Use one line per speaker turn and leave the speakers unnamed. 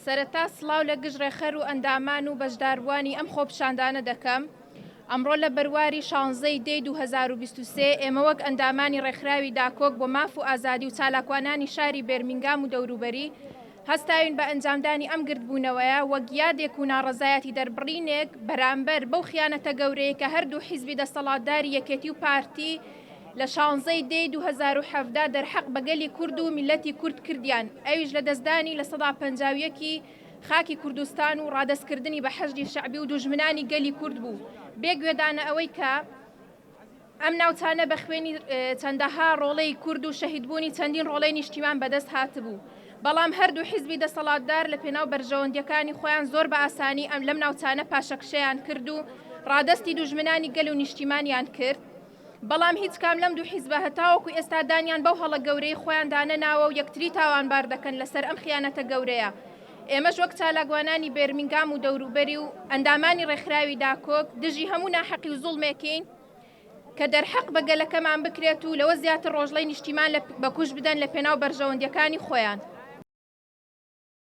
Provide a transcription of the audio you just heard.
سەرەتا سڵاو لە گشت ڕێکخەر و ئەندامان و بەشداربووانی ئەم خۆپیشاندانە دەکەم. ئەمڕۆ لە بەرواری شانزە ی دەی 2023 ئێمە وەک ئەندامانی ڕێکخراوی داکۆک بۆ ماف و ئازادی و چالاکوانانی شاری بێرمینگام و دەوروبەری هەستاوین بە ئەنجامدانی ئەم گردبوونەوەیە وەک یادێک و ناڕەزایەتی دەربڕینێک بەرامبەر بەو خیانەتە گەورەیە کە هەردوو حیزبی دەستەڵاتداری یەکێتی و پارتی لە شانزەی دەی 2017 دەرحەق بە گەلی کورد و میللەتی کورد کردیان ئەویش لە دەستدانی 51% ی خاکی کوردستان و ڕادەستکردنی بە حەشدی شەعبی و دوژمنانی گەلی کورد بوو بێ گوێدانە ئەوەی کە ئەم ناوچانە بە خوێنی چەندەها ڕۆڵەی کورد و شەهیدبوونی چەندین ڕۆڵەی نیشتیمان بەدەست هاتبوو، بەڵام هەردوو حیزبی دەسەڵاتدار لە پێناو بەرژەوەندییەکانی خۆیان زۆر بە ئاسانی ئەم لەم ناوچانە پاشەکشەیان کرد و ڕادەستی دوژمنانی گەل و نیشتیمانیان کرد، بەڵام هیچ کام لەم دوو حیزبە هەتاوەکو ئێستا دانیان بەو هەڵە گەورەی خۆیان دانەناوە و یەکتری تاوانبار دەکەن لەسەر ئەم خیانەتە گەورەیە. ئێمەش وەک چالاکوانانی بێرمینگام و دەوروبەری و ئەندامانی ڕێکخراوی داکۆک دژی هەموو ناحەقی و زوڵمێکین کە دەرحەق بە گەلەکەمان بکرێت و لەوە زیاتر ڕۆژڵەی نیشتیمان لە بەکوش بدەن لە پێناو بەرژەوەندیەکانی خۆیان.